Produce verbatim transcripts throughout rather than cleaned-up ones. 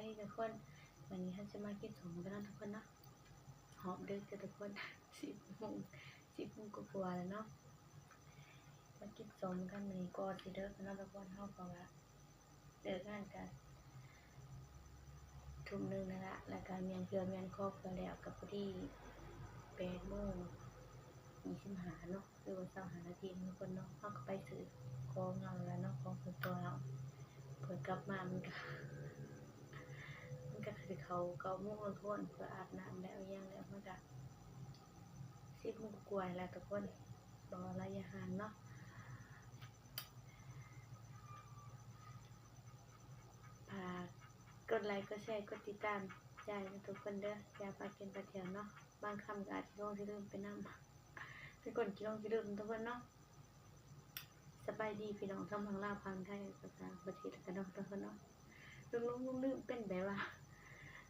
นี่ทุกคน วันนี้เราจะมากินสมกันเนาะทุกคนเนาะ หอมเด้อทุกคน สิบโมง สิบโมงกว่าๆแล้วเนาะ มากินสมกันมื้อนี้ก่อนสิเด้อเนาะทุกคน เฮาก็ว่าเลิกงานกันทุ่มหนึ่งนั่นละ แล้วก็เมียนเพื่อเมียนครอบครัวแล้วก็พอดีแปดโมงยี่สิบห้าเนาะ หรือว่าซาวห้านาทีเนาะทุกคนเนาะ เฮาก็ไปซื้อของเฮาแล้วเนาะ ของส่วนตัวเฮา เพิ่นกลับมามันก็ มันก็สิเข้าเก้าโมงแล้วทุกคน เพื่ออาบน้ำแล้วอิหยังแล้ว มันก็สิบโมงกว่าแล้วทุกคน รอระยะห่างเนาะ ฝากกดไลค์ กดแชร์ กดติดตามยายทุกคนเด้อ ยายพากินพาเที่ยวเนาะ บางคำก็อาจจะลงสิลืมไปนำ เป็นคนขี้หลงขี้ลืมทุกคนเนาะ สบายดีพี่น้องทั้งฝั่งลาวฝั่งไทย ภาษาประเทศกันเนาะทุกคนเนาะ ลืมลืมลืมลืม เป็นแบบว่า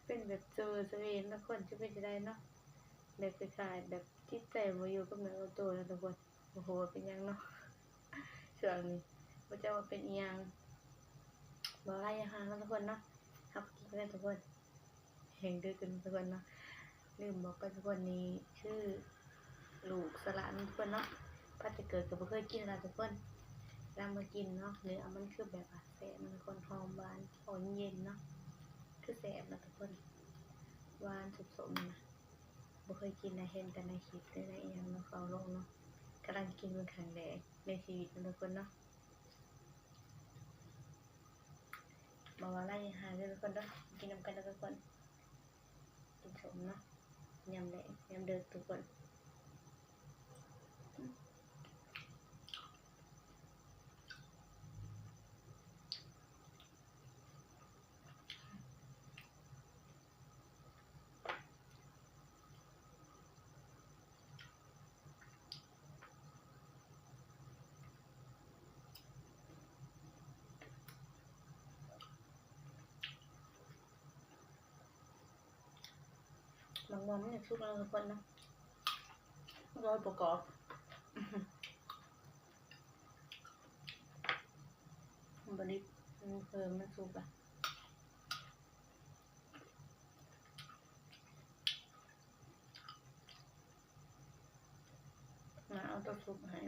เป็นแบบเซอร์เซเวนทุกคน จะเป็นจะได้เนาะ แบบคล้ายๆแบบจิตใจบ่อยู่กับเนื้อกับตัวนะทุกคน โอ้โห เป็นหยังเนาะ ช่วงนี้บ่จักว่าเป็นอีหยัง บ่หลายอย่างนะทุกคนเนาะ เฮาก็กินกันทุกคน แฮงเด้อทุกคนเนาะ ลืมบอกไปทุกคน นี่คือลูกสละนะทุกคนเนาะ พัดจะเกิดก็บ่เคยกินนะทุกคน นำมากินเนาะ เนื้อมันคือแบบว่าแซ่บนะทุกคน หอมหวาน หอมเย็นเนาะ คือแซ่บนะทุกคน หวานสมๆนะ บ่เคยกินนะ เห็นแต่ในคลิปหรือในอีหยังเนาะ เขาลงเนาะ กำลังกินเป็นครั้งแรกในชีวิตนะทุกคนเนาะ บอกว่าไล่หาเด้อทุกคนเด้อ กินนำกันเด้อทุกคน กินสมเนาะ ยามแลงยามเดิกทุกคน บางวันมันอยากสุกแล้วทุกคนเนาะ ร้อยประกอบ มันบริบมันเพิ่มมันสุกอะ มาเอาตัวซุปให้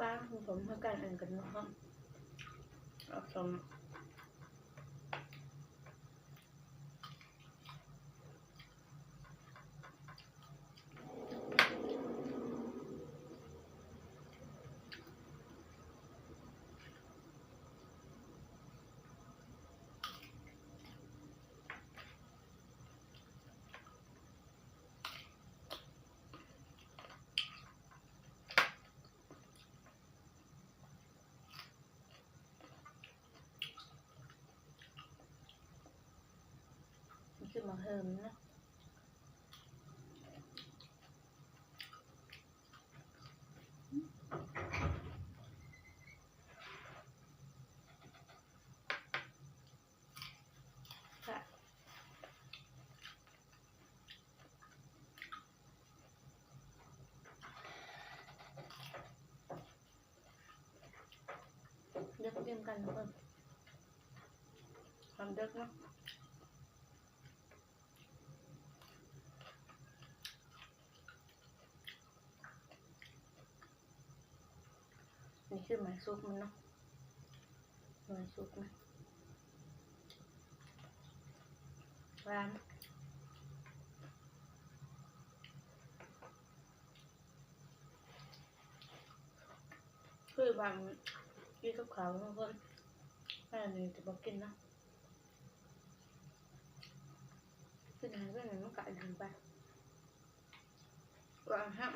ว่าผมเท่ากันอันกันนะครับ เอาสม คือมาเฮิมนะ ค่ะ ชิมกันทุกคน ความเดิกเนาะ นี่คือไม้ซุกมันเนาะ ไม้ซุกมัน หวาน คือบางที่กับเขาบางคน อันนี้จะบอกกินนะ กินอะไรก็หนึ่งมันก็อันหนึ่งไป หวานฮะ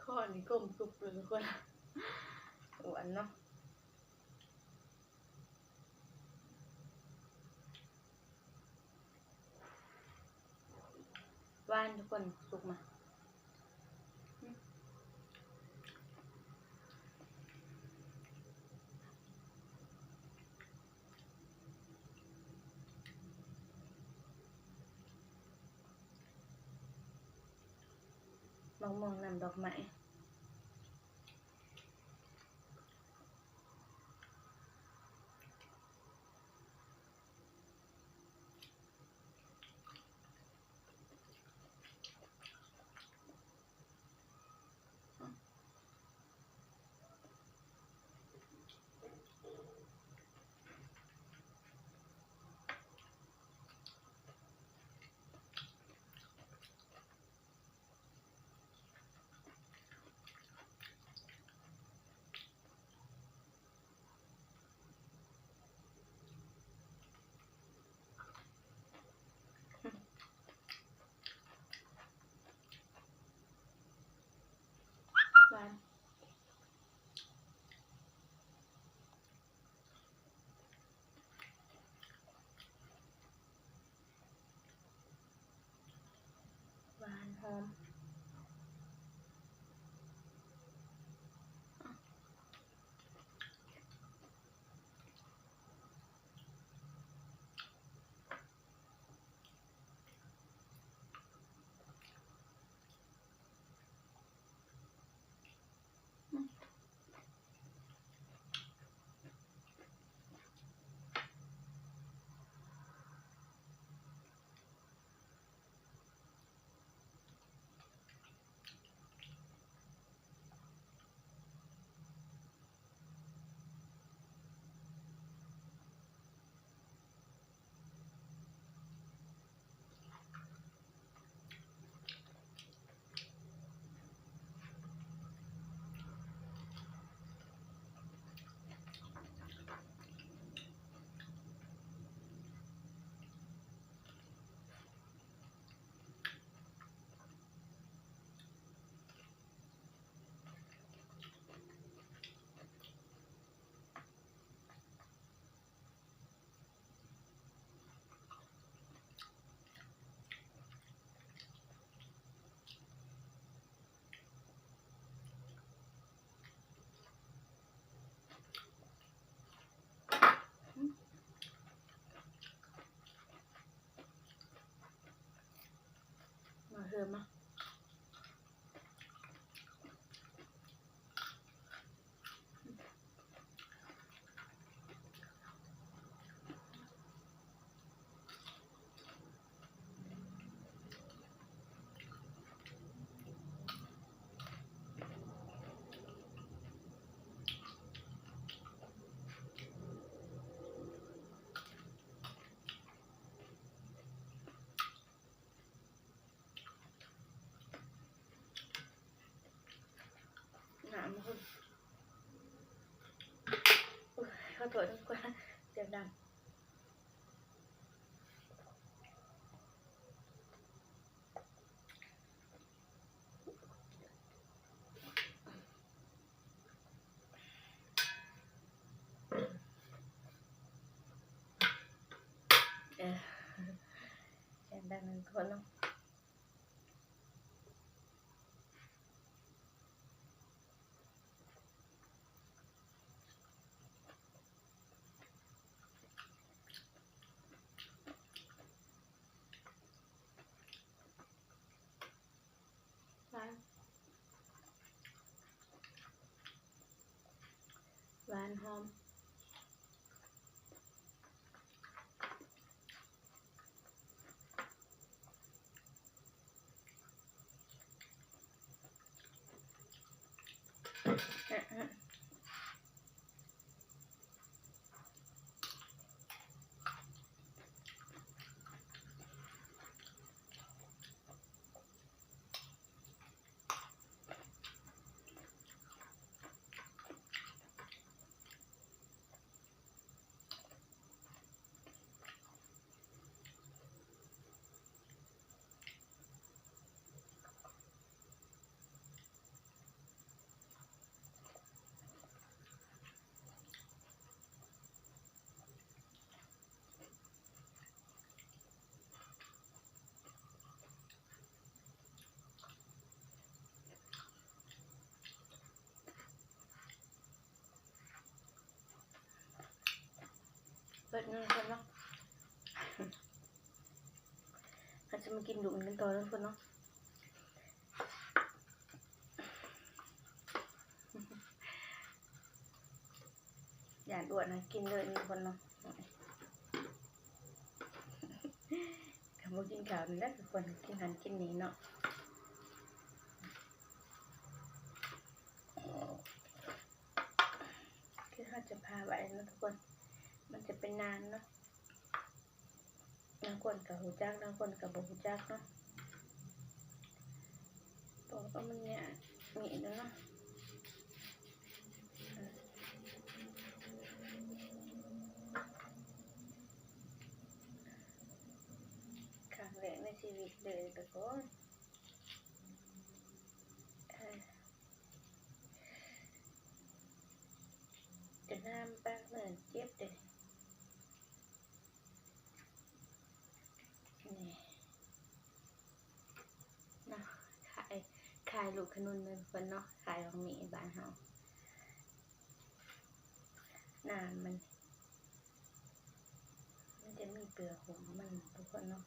ข้อนี้ก้มกรุบเลยทุกคน หวานเนาะ หวานทุกคน สุกมา มะม่วงน้ำดอกไม้ หวาน หวานหอม มาเชิญมา น้ำมัน โอ้ย ขอโทษทุกคน เสียงดัง เออ เสียงดังทุกคนเนาะ อื หวานหอม เปิดเงินคนเนาะ เขาจะมากินดุกันต่อแล้วคนเนาะ อย่าด่วนนะ กินเลยนี่คนเนาะ ก็บ่กินข้าวนี่แหละทุกคน กินหันกินนี่เนาะ คือเขาจะพาไว้นะทุกคน มันจะเป็นนานเนาะ บางคนก็รู้จัก บางคนก็บ่รู้จักเนาะ บอกว่ามันเนี่ย มีอีกแล้วเนาะ ครั้งแรกในชีวิตเลยทุกคน เอ้ย จะน้ำปากเหมือนเจ็บเลย นี่ เนาะ ขาย ขายลูกขนุนเลยทุกคนเนาะ ขายของมีบ้านเฮา น้ำมัน มันจะมีเปลือกของมันทุกคนเนาะ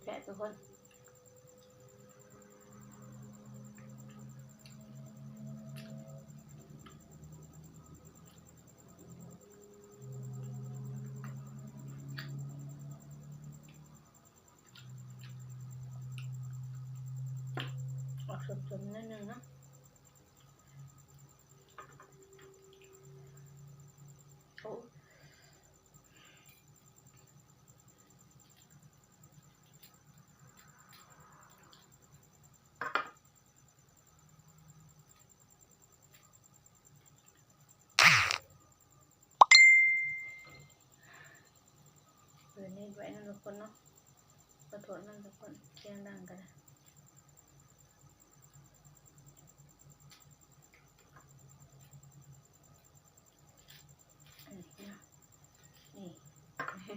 แซ่บทุกคน ออกเค็มๆนิดนึงเนาะ โอ้ เปิดนี่ไว้นะทุกคนเนาะ ขอโทษนะทุกคน เสียงดังก็ได้ อันนี้นะ นี่ อื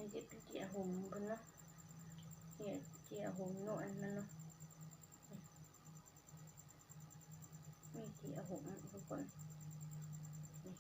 นี่เป็นเจียหุมเพิ่นเนาะ เนี่ยเจียหุมนวลมันเนาะ นี่เจียหุมทุกคน นี่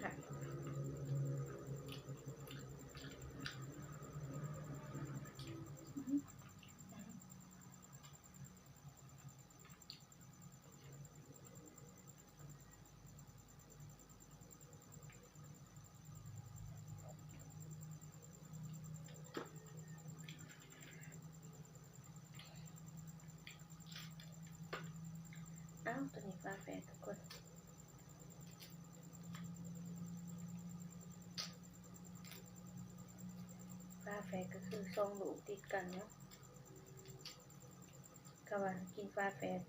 ค่ะ อ้าว ตัวนี้ฝาแฝดทุกคน ฝาแฝดก็คือสองลูกติดกันเนาะ ก็ว่ากินฝาแฝด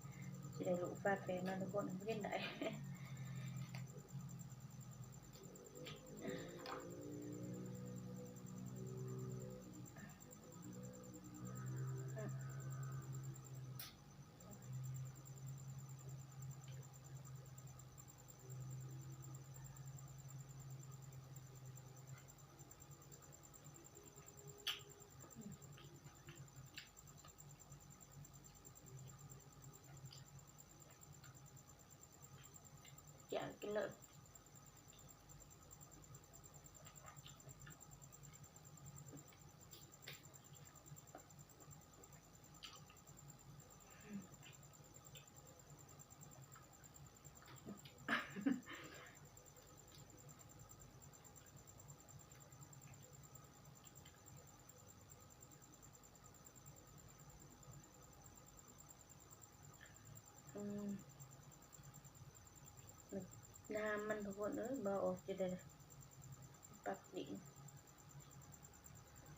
สิได้ลูกฝาแฝดมาทุกคน บ่เห็นได้ อยากกินเลย อืม น้ำมันทุกคนเอ้ย บ่ออกจะได้ ปักดิน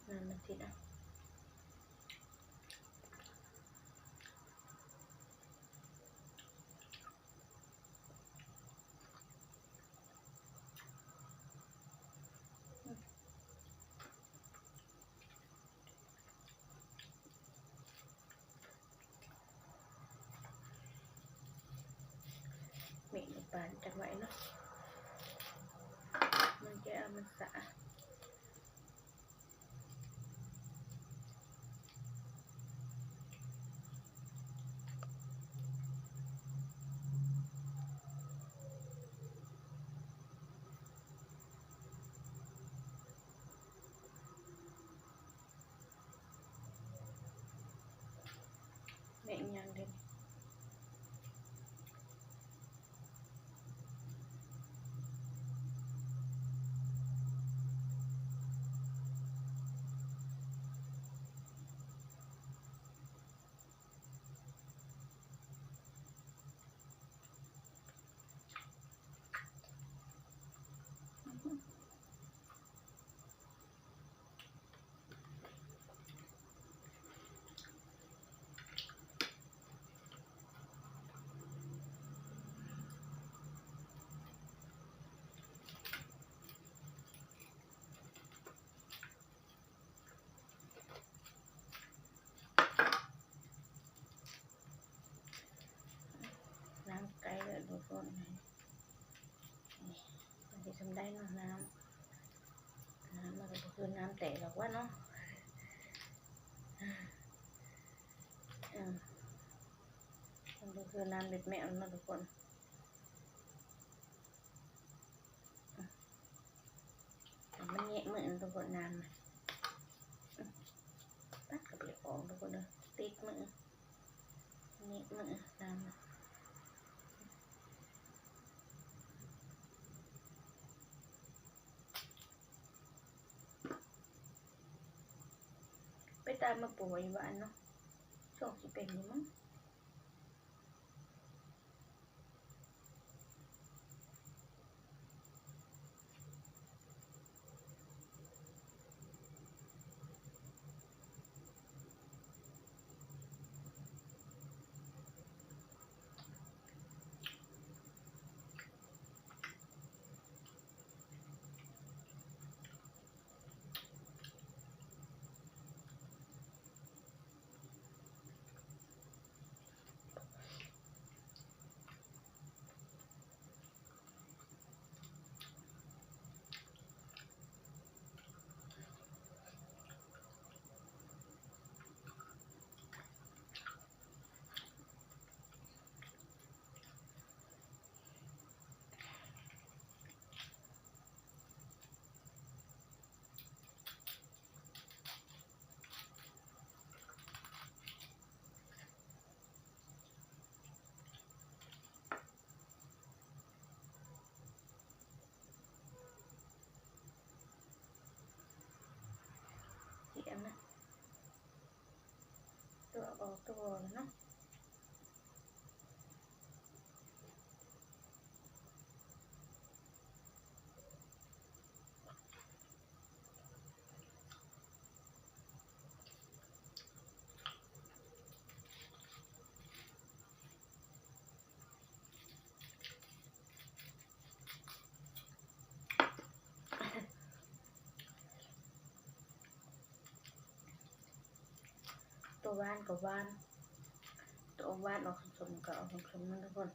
น้ำมันติดอ่ะ เมนูปานจังไว้เนาะ มันจะเอามันสะอาด แม่นยังเด้ น้ำไก่แล้วดูก่อนนะ นี่ มันจะทำได้เนาะ น้ำ น้ำมันก็คือน้ำแตกหรอกว่าเนาะ อืม มันก็คือน้ำเล็ดแมวเนาะทุกคน มันเงะมือทุกคน น้ำมัน ปัดกับเหล็กออกทุกคนเด้อ ติดมือ เงะมือ น้ำมัน ไปตามมาปลูกไว้อยู่บ้านเนาะ ช่วงสิเป็นอยู่มั้ง ตัวออกตัวเนาะ ตัวหวานก็หวาน ตัวหวานออกขมๆก็ออกขมๆนั่นทุกคน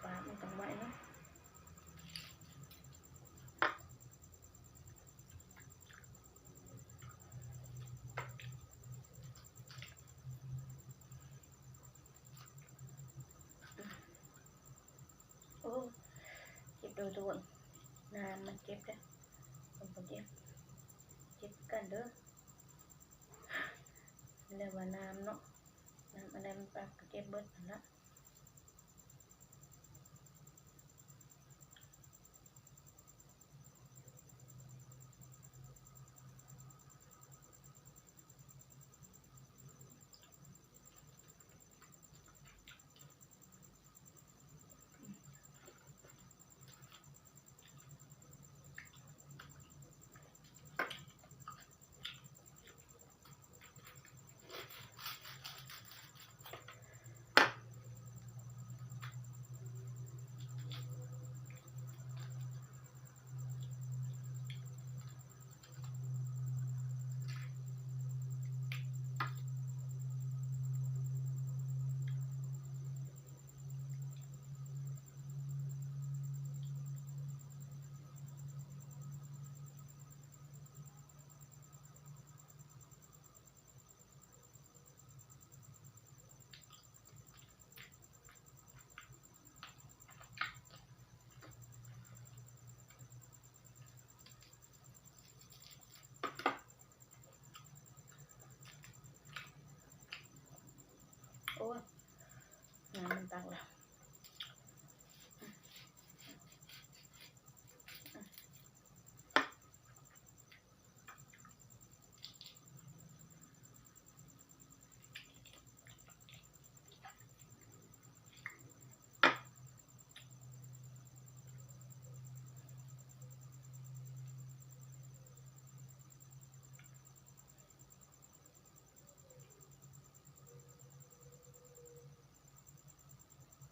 ปลามันต้องไว้เนาะ โอ้ เจ็บโดยทุกคน น้ำมันเจ็บเด้อ มันบ่เจ็บ เจ็บกันเด้อ เรียกว่าน้ำเนาะ น้ำอะไรมันปากก็เจ็บเบิดนั่นละ โอ้ย น้ำมันตักแล้ว โ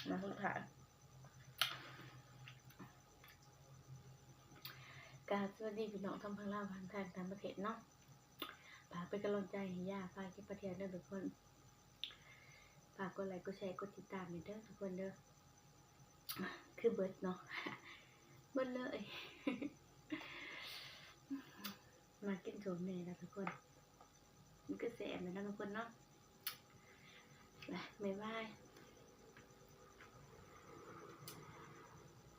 มาทุกท่าน กราบสวัสดีพี่น้องทั้งฝั่งลาวฝั่งไทยต่างประเทศเนาะ ฝากเป็นกำลังใจให้ย่า ฝากเก็บประเทียนเด้อทุกคน ฝากกดไลค์ กดแชร์ กดติดตามให้เด้อทุกคนเด้อ คือเบิดเนาะ เบิดเลย มากินโสมแหน่นะทุกคน มันก็แซ่บนะทุกคนเนาะ ไป บ๊ายบาย